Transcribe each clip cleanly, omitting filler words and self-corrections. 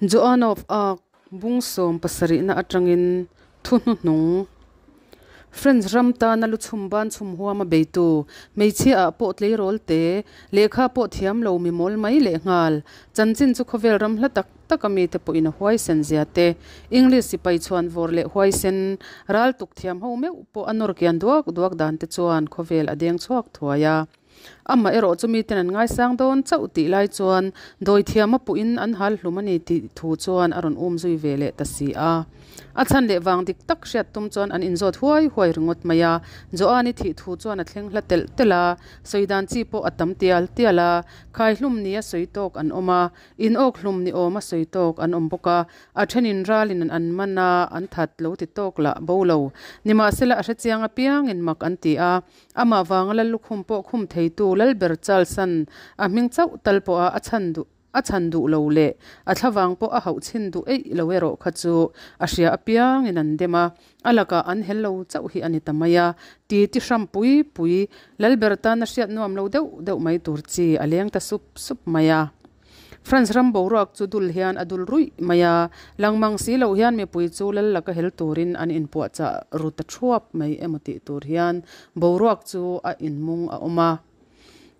Joan of Arc bung 70 na atangin thu hnuhnung French ram tana lu chhum ban chhum huama beitu hmeichhia ah pawh tleirawl te lehkha pawh thiam lo mi mawl mai leh nghal chanchin chu khawvel ram hla tak tak a mite pawhin a huaisen zia te English sipai chhuan vawr leh huaisen ral tuk thiam ho meuh pawh a nawr kian duak duak dan te chuan khawvel a deng chhuak thuai a. Amah erawh chu miten an ngaisang dawn chauh tih lai chuan dawithiam a puhin an hal hlum a ni tih thu chuan a rawn um zui ve leh ta si a. A chhan leh vang dik tak hriat tum chuan an inzawt huai huai ringawt mai a. Joani thih thu chuan a thleng hla telh telh a, sawi dan chi pawh a tam tial tial a. Khai hlum nia sawi tawk an awm a, in awk hlum ni awma sawi tawk an awm bawk a. A thenin ralin an man a, an that lo ti tawk lah bo lo. Nimahsela a hrechiang apiangin mak an ti a. Amah vanga lal lukhum pawh khum theitu Lalber Charles-a'n a hming chauh tal pawha a chhan duh a chhan duh lo leh a thlavang pawh a hauh chhin duh eih lo erawh kha chu a hria apiangin an dem a, a lakah an hel lo chauh hi a ni ta mai a, ti ti hram pui pui Lalber tan a hriat nuam lo deuh deuh mai tur chi a leng ta sup sup mai a. France ram boruak chu dul hian a dul ruih mai a, langmang si loh hian mipui chu lal laka hel turin an inpuahchah ru ta thuap mai emaw tih tur hian boruak chu a inmung a awm a.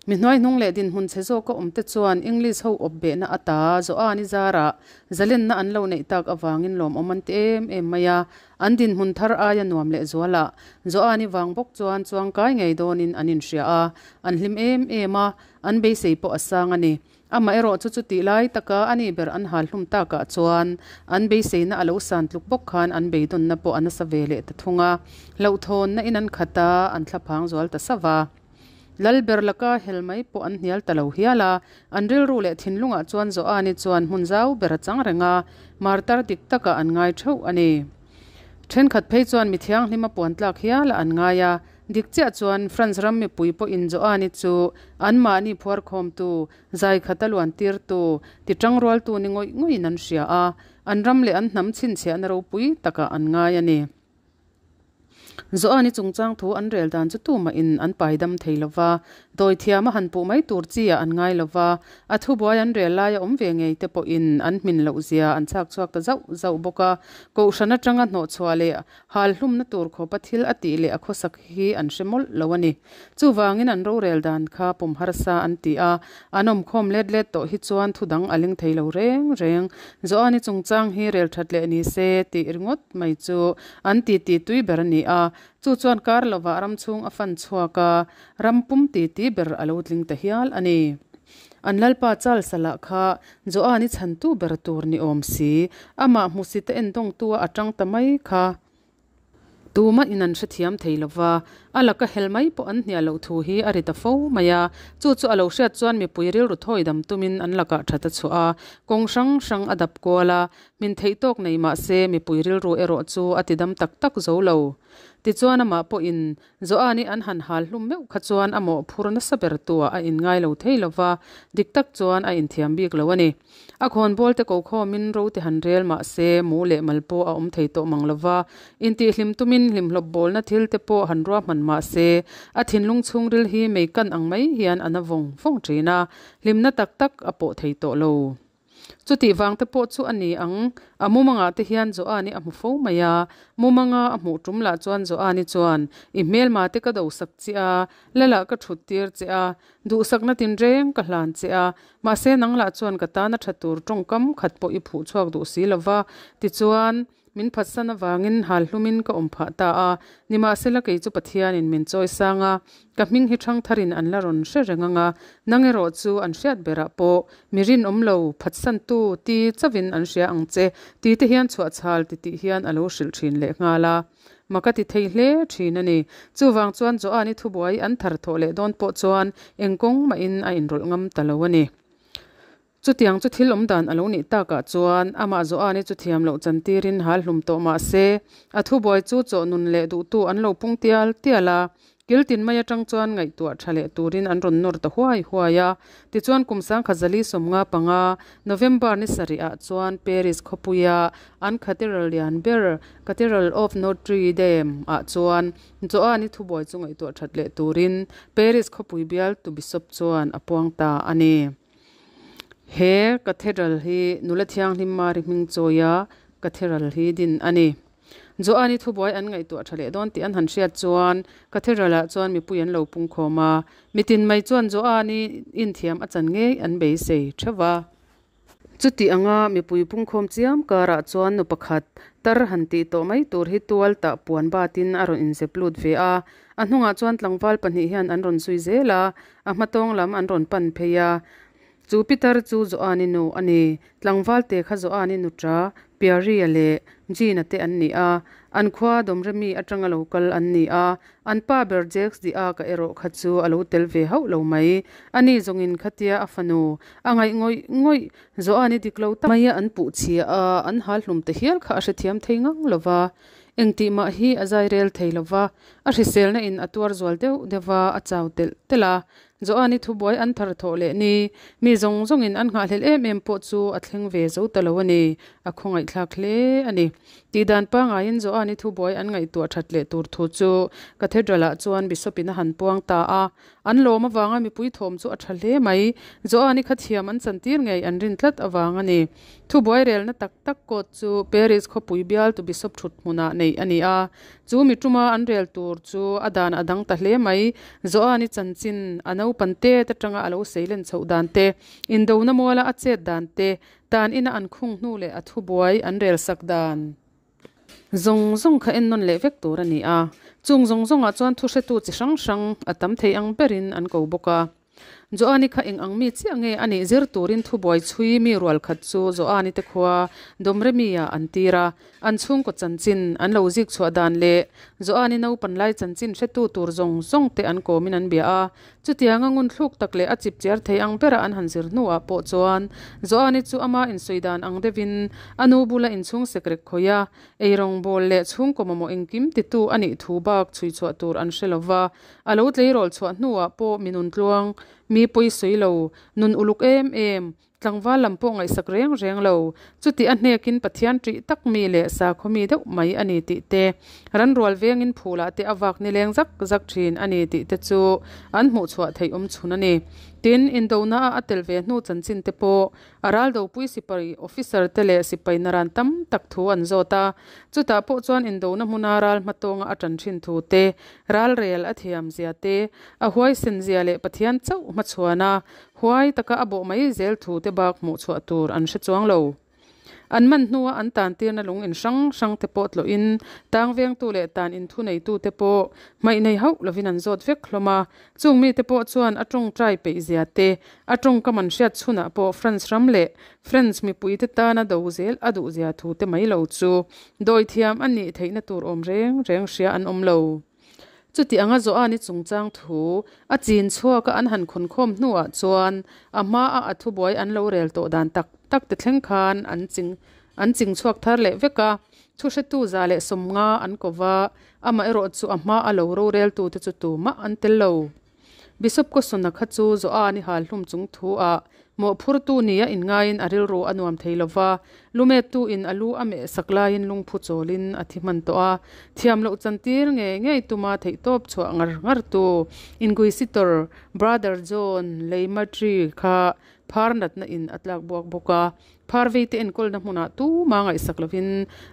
Mi hnuaihnung leh dinhmun chhe zawka awmte chuan English ho awp behna ata Joani zarah zalenna an lo neih tak avangin lawmawm an ti em em mai a, an dinhmun thar aia nuam leh zualah Joani vang bawk chuan chuangkai ngei dawnin an inhria a, an hlim em em a, an beisei pawh a sang a ni. Amaherawh chu chutih lai taka a ni ber an hal hlum takah chuan an beiseina a lo san tluk bawk khan an beidawnna pawh a nasa ve leh ta thung a, hlauhthawnna in an khat a, an thlaphang zual ta sauh va. Lalber laka hel mai pawh an hnial ta lo hial a, an rilru leh thinlungah chuan Joani chuan hmun zau ber a chang reng a, martar dik takah an ngai theuh a ni. Thenkhat phei chuan mi thianghlima puan tlak hialah an ngai a, Dik chiah chuan France ram mipui pawhin Joani chu anmahni phuarkhawmtu, zaikhat a luantirtu, titangrualtu ni ngawih ngawih-in an hria a, an ram leh an hnam chhinchhiahna ropui takah an ngai a ni. Joani chungchang thu an rel dan chu tumahin an paidam thei lo va, dawithiam a han puh mai tur chi-ah an ngai lo va, A thubuai an rel laia awm ve ngei te pawhin an hmin loh zia an chhak chhuak ta zauh zauh bawk a, Kohhran atanga hnawhchhuah leh hal hlumna tur khawpa thil a tih leh a khawsak hi an hre mawlh lo a ni. Chuvangin an rorel dan kha pum harsa an ti a, an awmkhawm let let tawh hi chuan thu dang a ling thei lo reng reng. Joani chungchang hi rel that leh ni se tih ringawt mai chu an titi tui ber a ni a, chu chuan kar lovah ram chhung a fan chhuak a, ram pum titi ber a lo tling ta hial a ni. An Lalpa Charles-a lah kha Joani chhantu ber tur ni awm si, amah hmusite endawngtu-a a tang ta mai kha. Tumah in an hrethiam thei lo va, a laka hel mai pawh an hniah loh thu hi a ri ta fo mai a. Chu chu a lo hriat chuan mipui rilru thawi dam tumin an lakah that a chhuah a, kawng hrang hrang a dap kual a, min theih tawk nei mah se mipui rilru erawh chu a ti dam tak tak zo lo. Tichuan amah pawhin Joani an han hal hlum meuh kha chuan a mawhphur nasa ber tuah a inngai lo thei lo va, dik tak chuan a inthiam bik lo a ni. A khawnbawl te ko khawmin ro te han rel mah se mu leh mal pawh a awm thei tawh mang lo va, intihhlim tumin hlimhlawp bawlna thil te pawh han ruahman mah se a thinlung chhungril hi mei kan ang mai hian a na vawng vawng thin a, hlimna tak tak a pawh thei tawh lo. Chutih vang te pawh chu a ni ang, a mumangah te hian Joani a hmu fo mai a, mumanga a hmuh tum lah chuan Joani chuan, I hmelma te ka dosak che a, lalah ka thut tir che a, duhsakna tinreng ka hlan che a, mahse nang lah chuan ka tana tha tur tawngkam khat pawh i phuh chhuak duh si lo va, tichuan, Min phatsan avangin hal hlumin ka awm phah ta a, nimahsela kei chu Pathianin min chawi sang a, ka hming hi ṭhangtharin an la rawn hre reng ang a, nang erawh chu an hriat berah pawh mi rinawm lo, phatsantu ti chauhin an hria ang che, ti te hian chhuahchhal ti tih hian a lo hrilh ṭhin lehnghal a. Mak a ti thei hle ṭhin a ni. Chuvang chuan Joani thubuai an thar thawh leh dawn pawh chuan eng kawng mahin a inrawlh ngam ta lo a ni. Chutiang chu thil awm dan a lo nih takah chuan amah Joani chu thiam loh chantirin hal hlum tawh mah se, a thubuai chu chawh nun leh duhtu an lo pung tial tial a, kil tin mai atang chuan ngaihtuah tha leh turin an rawn nawr ta huai huai a. Tichuan kum sangkhat zali 55, November ni sarih ah chuan Paris khawpuia an Cathedral lian ber Cathedral of Notre Dame ah chuan Joani thubuai chu ngaihtuah that leh turin Paris khawpui bialtu Bishop chuan a puang ta a ni. He Cathedral hi Nula Thianghlim Mari hming chawia Cathedral hi din a ni. Joani thubuai an ngaihtuah tha leh dawn tih an han hriat chuan Cathedral-ah chuan mipui an lo pungkhawm a, mitin mai chuan Joani inthiam a chan ngei an beisei theuh va. Chuti anga mipui pungkhawm chiam karah chuan nu pakhat tar han tih tawh mai tur hi tual tah puan batin a rawn inzep lut ve a. A hnungah chuan tlangval pahnih hian an rawn zui zel a, a hmatawng lam an rawn pan phei a. Chu pitar chu Joani nu a ni. Tlangval te kha Joani nuṭa Piaria leh Gina te an ni a. An khua Dawmremi atanga lo kal an ni a. An pa ber Jacques Diac-a erawh kha chu a lo tel ve hauh lo mai. Ani zawngin khatia a fanu a ngaih ngawih ngawih Joani dik lo tak maia an puh chhia a, an hal hlum te hial kha a hrethiam thei ngang lo va. Engtih mah hi a zai rel thei lo va, a hriselna in a tuar zual deuh deuh va, a chau telh telh a. Joani thubuai an thar thawh leh ni, mi zawng zawngin an nghahhlelh em em pawh chu a thleng ve zo ta lo a ni, a khawngaihthlak hle a ni. Tihdan pangaiin Joani thubuai an ngaihtuah that leh tur thu chu Cathedral-ah chuan Bishop-in a han puang ta a. An lawm avanga mipui thawm chu a tha hle mai. Joani kha thiam an chantir ngei an rin tlat avang a ni. Thubuai relna tak tak court chu Paris khawpui bialtu Bishop thut hmunah neih a ni a. Chu mi tuma an rel tur chu a dan a dang ta hle mai. Joani chanchin a naupan tet atanga a lo seilen chhoh dan te, indona muala a chet dan te, tan ina an khung hnu leh a thubuai an rel sak dan zawng zawng kha en nawn leh vek tur a ni a. Chung zawng zawngah chuan thuhretu chi hrang hrang a tam thei ang berin an ko bawk a. Joani kha eng ang mi chiah nge a nih zir turin thubuai chhui mi rual khat chu Joani te khua Domremi-ah an tir a, an chhungkaw chanchin an lo zik chhuah dan leh Joani naupan lai chanchin hretu tur zawng zawng te an kawmin an bia a. Chutianga ngun thluk tak leh a chip chiar thei ang bera an han zir hnuah pawh chuan Joani chu ama insawi dan ang deuhin a nu bula inchhung sekrek khawih a, eirawngbawl leh chhungkaw mamawh engkim titu a nih thu bak chhui chhuah tur an hre lova. A lo tleirawl chhuah hnuah pawh mi nun tluang, mi pawi sawi lo, nun uluk em em, tlangval lam pawh ngaihsak reng reng lo, chuti a hnekin Pathian ṭih tak mi leh sakhaw mi deuh mai a ni tih te, ranrual vengin phulah te a vak nileng zak zak ṭhin a ni tih te chu an hmuh chhuah theih awm chhun a ni. Tin, indona a a tel ve hnu chanchin te pawh A raldopui sipai officer te leh sipai naran tam tak thu an zawt a, chutah pawh chuan indona hmuna ral hmatawnga a tan thin thu te, ralrel a thiam zia te, a huaisen zia leh Pathian chauh hmachhuan a, huai taka a bawh mai zel thu te bak hmuh chhuah tur an hre chuang lo. An man hnua an tantirna lung in hrang hrang te pawh tlawhin tang vengtu leh tan inthuneitu te pawh hmaih nei hauh lovin an zawt vek hlawm a, Chung mite pawh chuan a tawngtai peih zia te, a tawngkam an hriat chhunah pawh France ram leh French mipuite tana do zel a duh zia thu te mai lo chu dawithiam a nih theihna tur awm reng reng hria an awm lo. Chuti anga Joani chungchang thu a chin chhuaka an han khawnkhawm hnuah chuan a hmaa a thubuai an lo rel tawh dan tak tak te thleng khan an ching an ching chhuak thar leh vek a, thuhretu 150 an ko va, Amaherawh chu a hma a lo roreltute chu tumah an tel lo. Bishop Kosona kha chu Joani hal hlum chung thu ah mawhphurtu nia inngaiin a rilru a nuam thei lo va, lumettu in a lu a meh sak laiin lungphu chawlin a thi hman tawh a. Thiam loh chantir ngei ngei tuma theihtawp chhuah ngar ngar tu Inquisitor Brother John Leimatri kha phar natna in a tlak buak bawk a. Phar veite enkawlna hmunah tuma ngaihsak lovin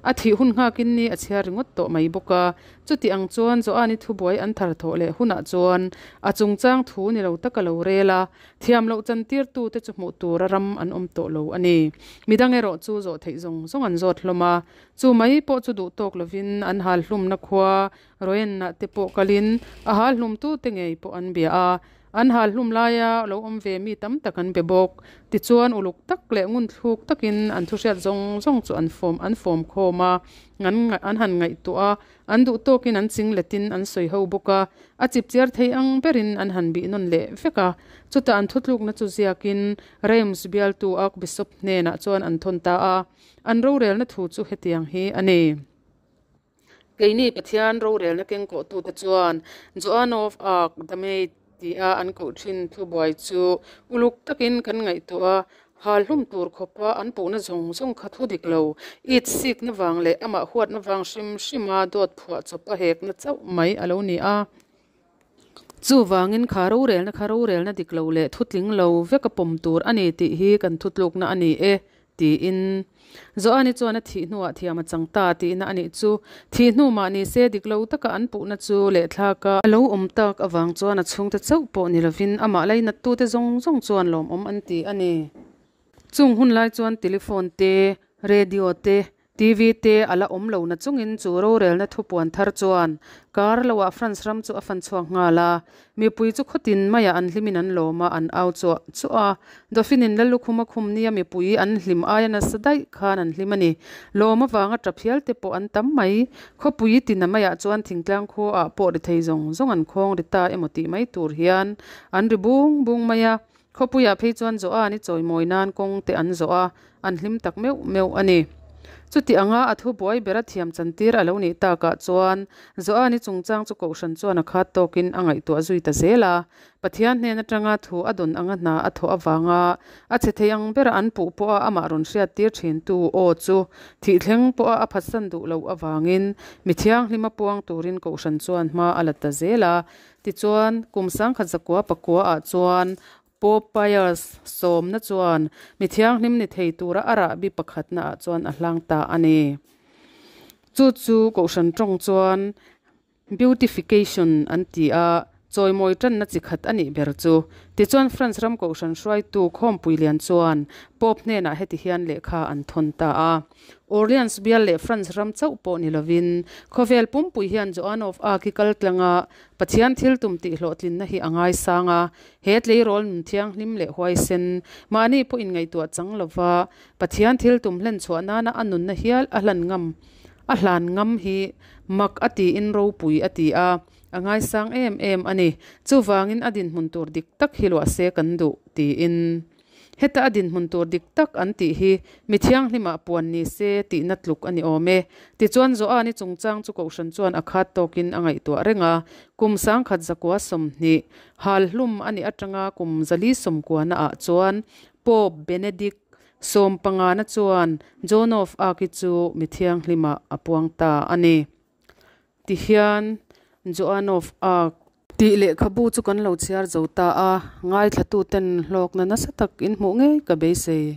a thih hun nghakin ni a chhiar ringawt tawh mai bawk a. Chuti ang chuan Joani thubuai an thar thawh leh hunah chuan a chungchang thu ni lo taka lo rel a, thiam loh chantirtute chu hmuh tura ram an awm tawh lo a ni. Midang erawh chu zawh theih zawng zawng an zawt hlawm a, chu mai pawh chu duh tawk lovin an hal hlumna khua Roenna te pawh kalin a hal hlumtute ngei pawh an bia a. An hal hlum laia lo awm ve mi tam tak an be bawk. Tichuan uluk tak leh ngunthluk takin an thuhriat zawng zawng chu an fawm an fawm khawm a, an an han ngaihtuah a, an duh tawkin an ching letin an sawi ho bawk a, a chipchiar thei ang berin an han bih nawn leh vek a. Chutah an thutlukna chu ziakin Reims bialtu Archbishop hnenah chuan an thawn ta a, an rorelna thu chu hetiang hi a ni. Keini Pathian rorelna kengkawhtute chuan Joan of Arc the Maid tia an koh thin thubuai chu uluk takin kan ngaihtuah a, hal hlum tur khawpa an puhna zawng zawng kha thu dik lo, it sikna vang leh amah huatna vang hrim hrima dawt phuah chawp a hekna chauh mai a lo ni a. Chuvangin kha rorelna kha rorelna dik lo leh thutling lo veka pawm tur a ni tih hi kan thutlukna a ni e, tiin. Joani chuan a thih hnuah thiam a chang ta tihna a nih chu. Thih hnu mah ni se dik lo taka an puhna chu lehthlaka a lo awm tak avang chuan a chhungte chauh pawh ni lovin amah lainattute zawng zawng chuan lawmawm an ti a ni. Chung hun lai chuan telephone te, radio te, TV te a la awm lo na chungin chu rorelna thupuan thar chuan kar loah France ram chu a fan chhuak nghal a. Mipui chu khawtin maiah an hlimin an lawm a, an au chuah chuah a. Dauphin-in Lallukhum a khum nia mipui an hlim aia nasa daih khan an hlim a ni. Lawm avanga tap hial te pawh an tam mai. Khawpui tina maiah chuan thingtlang khuaah pawh ri thei zawng zawng an khawng ri ta emaw tih mai tur hian an ri bung bung mai a. Khawpuiah phei chuan Joan-i chawimawi nan kawng te an zawh a, an hlim tak meuh meuh a ni. Chuti anga a thu buai bera thiam chantir a lo nih takah chuan Joan-i chungchang chu Kohhran chuan a khat tawkin a ngaihtuah zui ta zel a. Pathian hnen atanga thu a dawn anga hna a thawh avanga a chhe thei ang bera an puh pawha amah rawn hriattir thintu aw chu thih thleng pawha a phatsan duh loh avangin mi thianghlim a puang turin Kohhran chuan hma a la ta zel a. Tichuan, kum sangkhat zakua pakua ah chuan Pope Pius sawmna chuan mi thianghlim ni thei tura a rahbi pakhatna ah chuan a hlang ta a ni. Chu chu Kohhran tawng chuan Beautification an ti a, chawimawi tanna chi khat a nih ber chu. Tichuan France ram Kohhran hruaitu Khawmpui Lian chuan Pope hnenah heti hian lehkha an thawn ta a. Orleans bial leh France ram chauh pawh ni lovin, khawvel pumpui hian Joan of Arc i kal tlanga Pathian thil tum tih hlawhtlinna hi a ngaisang a. He tleirawl nun thianghlim leh huaisen, mahni pawh inngaihtuah chang lova Pathian thil tum hlen chhuah nana a nunna hial a hlan ngam a hlan ngam hi mak a tiin ropui a ti a, a ngaisang em em a ni. Chuvangin a dinhmun tur dik tak hi luah se kan duh, tiin. Heta a dinhmun tur dik tak an tih hi mi thianghlimah puan ni se tihna tluk a ni awm e. Tichuan Joani chungchang chu Kohhran chuan a khat tawkin a ngaihtuah reng a, kum sangkhat zakua 20 hal hlum a nih atanga kum zali sawmkuana ah chuan Pope Benedict sawmpangana chuan Joan of Arc-i chu mi thianghlimah a puang ta a ni. Tihian Joan of Arc. Tih lehkhabu chu kan lo chhiar zo ta a, ngaithlatuten hlawkna nasa tak in hmuh ngei ka beisei.